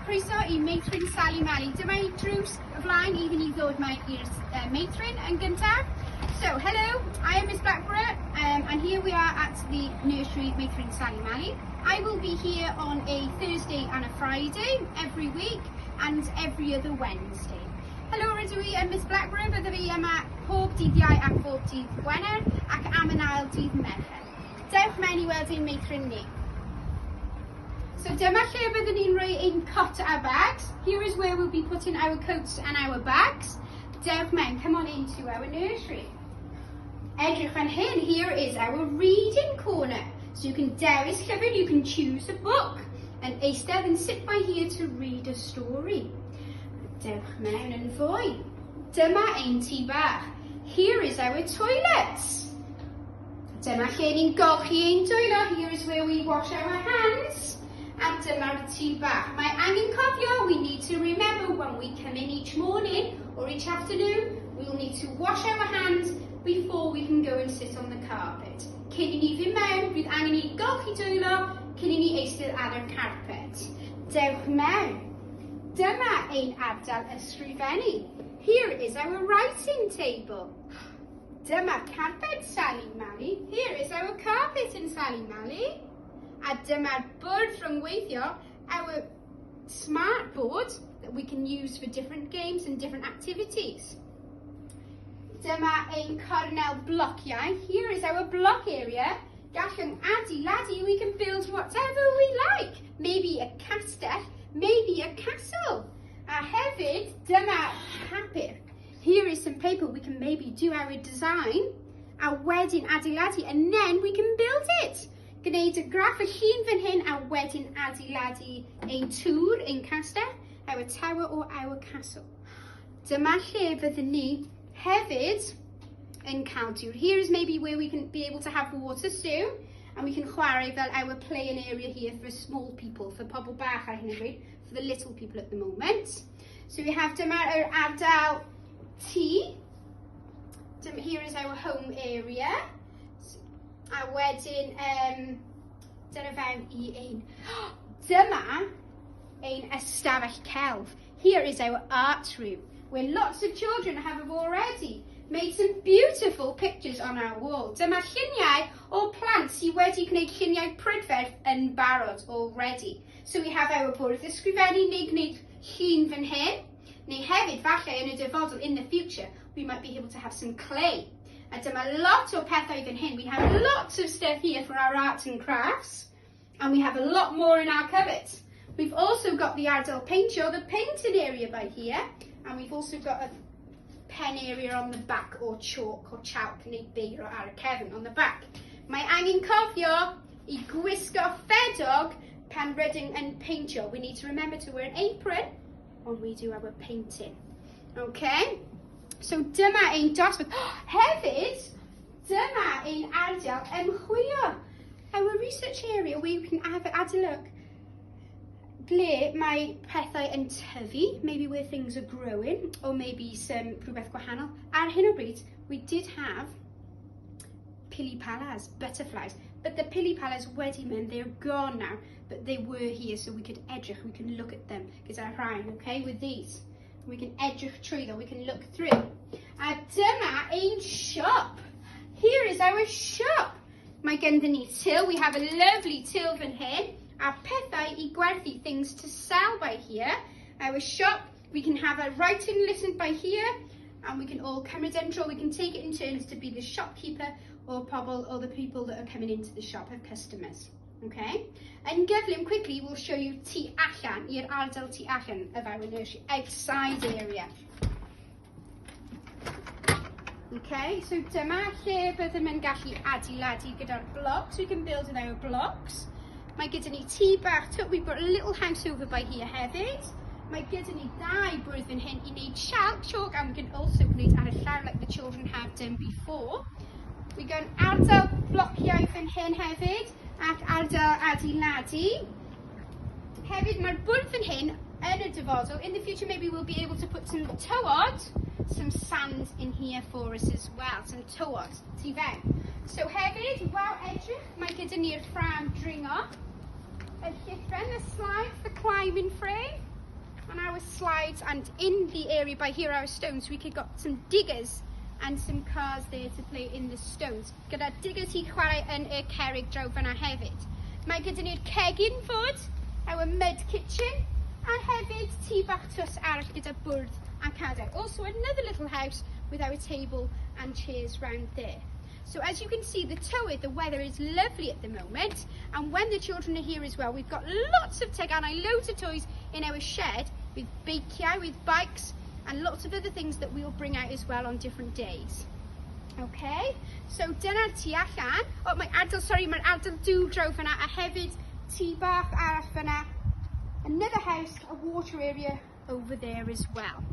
croeso i Meithrin Sali Mali. Dyma ein drws y flaen iddyn ni ddod mae i'r Meithrin yn gyntaf. So, hello, I am Miss Blackborough and here we are at the nursery Meithrin Sali Mali. I will be here on a Thursday and a Friday every week and every other Wednesday. Helo, rydw i yn Miss Blackborough, byddaf i yma pob dydd Iau a phob dydd Gwener ac am yn ail dydd Mercher. Dewch mewn i weld ein meithrin ni. So dyma lle byddwn ni'n rhoi ein cot a bags. Here is where we'll be putting our coats and our bags. Dewch mewn, come on into our nursery. Edrych fan hyn, here is our reading corner. So you can dewis llyfr, you can choose a book and eistedd and sit by here to read a story. Dewch mewn yn fwy. Dyma ein tŷ bach. Here is our toilets. Dyma lle ni'n golchi ein dwylo. Here is where we wash our hands. A dyma'r tŷ bach. Mae angen cofio, we need to remember when we come in each morning or each afternoon, we'll need to wash our hands before we can go and sit on the carpet. Cyn i ni fynd mewn, bydd angen i golchi dwylo cyn i ni eistedd ar y carpet. Dewch mewn. Dyma ein ardal ysgrifennu. Here is our writing table. Dyma carped Sali Mali. Here is our carpet in Sali Mali. A dyma'r bwrdd rhyngweithio, our smart board that we can use for different games and different activities. Dyma ein cornel blociau. Here is our block area. Gallwn adeiladu, we can build whatever we like. Maybe a castell, maybe a castle. A hefyd, dyma papur. Here is some paper, we can maybe do our design a wedyn adeiladu and then we can build it. Gwneud y graff y llun fan hyn a wedyn adeiladu ein tŵr, ein castell, our tower or our castle. Dyma lle fyddwn ni hefyd yn cael dŵr. Here is maybe where we can be able to have water soon and we can chwarae fel our playing area here for small people, for pobl bach ar hyn o bryd, for the little people at the moment. So we have dyma'r yr ardal tŷ. Dyma, here is our home area. A wedyn, dyna fewn i ein... Dyma ein ystafell celf. Here is our art room, where lots of children have already made some beautiful pictures on our wall. Dyma lluniau o plant sydd wedi gwneud lluniau prydferth yn barod already. So we have our bwrdd ysgrifennu neu gwneud llun fan hyn. Neu hefyd, falle yn y dyfodol, in the future, we might be able to have some clay. A dyma lot o pethau fan hyn. We have lots of stuff here for our arts and crafts. And we have a lot more in our cupboards. We've also got the ardal peintio, the painting area by here. And we've also got a pen area on the back or chalk or chalk neu beiro ar y cefn on the back. Mae angen cofio i gwisgo ffedog pan rydyn yn peintio. We need to remember to wear an apron when we do our painting. Okay? So dyma ein dosbarth. Hefyd, dyma ein ardal ymchwilio. Our research area where you can have, add a look ble mae pethau yn tyfu, maybe where things are growing, or maybe some rhywbeth gwahanol. Ar hyn o bryd, we did have pili palas, butterflies, but the pili palas wedi mynd, they're gone now, but they were here so we could edrych, we can look at them gyda rhain, okay, with these. We can edrych trwyddo, we can look through. A dyma ein siop. Here is our shop. Mae ganddyn ni till, we have a lovely till fan hyn, a pethau i gwerthu, things to sell by here. Our shop, we can have a writing listen by here, and we can all cymryd yn tro, we can take it in turns to be the shopkeeper or pobl or the people that are coming into the shop, have customers. Okay? Yn gyflym, quickly, we'll show you tu allan, i'r ardal tu allan of our nursery, outside area. Okay, so dyma lle byddwn yn gallu adeiladu gyda'r blocks. We can build with our blocks. Mae gyda ni tŷ bach, we've got a little house over by here hefyd. Mae gyda ni ddau bwrdd fan hyn i wneud chalk, chalk, and we can also gwneud ar y llawr like the children have done before. We got ardal blociau fan hyn hefyd, ac ardal adeiladu. Hefyd mae'r bwrdd fan hyn yn y dyfodol. In the future maybe we'll be able to put some tywod, some sand in here for us as well, some tywod tu fewn. So hefyd, waw edrych, mae gyda ni'r ffrâm dringo, y llithren, the slides, the climbing frame. on our slides and in the area by here our stones we could got some diggers and some cars there to play in the stones. Gyda diggers i chwarae yn y cerrig draw fyna hefyd. Mae gyda ni'r cegin fod, our mud kitchen, a hefyd tŷ bach tws arall gyda bwrdd a cadair. Also another little house with our table and chairs round there. So as you can see, the tywydd, the weather is lovely at the moment. And when the children are here as well, we've got lots of teganau, loads of toys in our shed with beiciau, with bikes, and lots of other things that we'll bring out as well on different days. Okay, so dyna'r tu allan. O, mae ardal, sorry, mae'r ardal dŵr draw fyna, a hefyd tŷ bach arall fyna. Another house, a water area over there as well.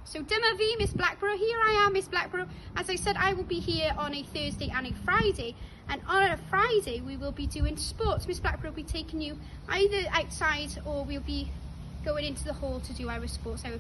So dyma fi, Miss Blackborough. Here I am, Miss Blackborough. As I said, I will be here on a Thursday and a Friday. And on a Friday, we will be doing sports. Miss Blackborough will be taking you either outside or we'll be going into the hall to do our sports, our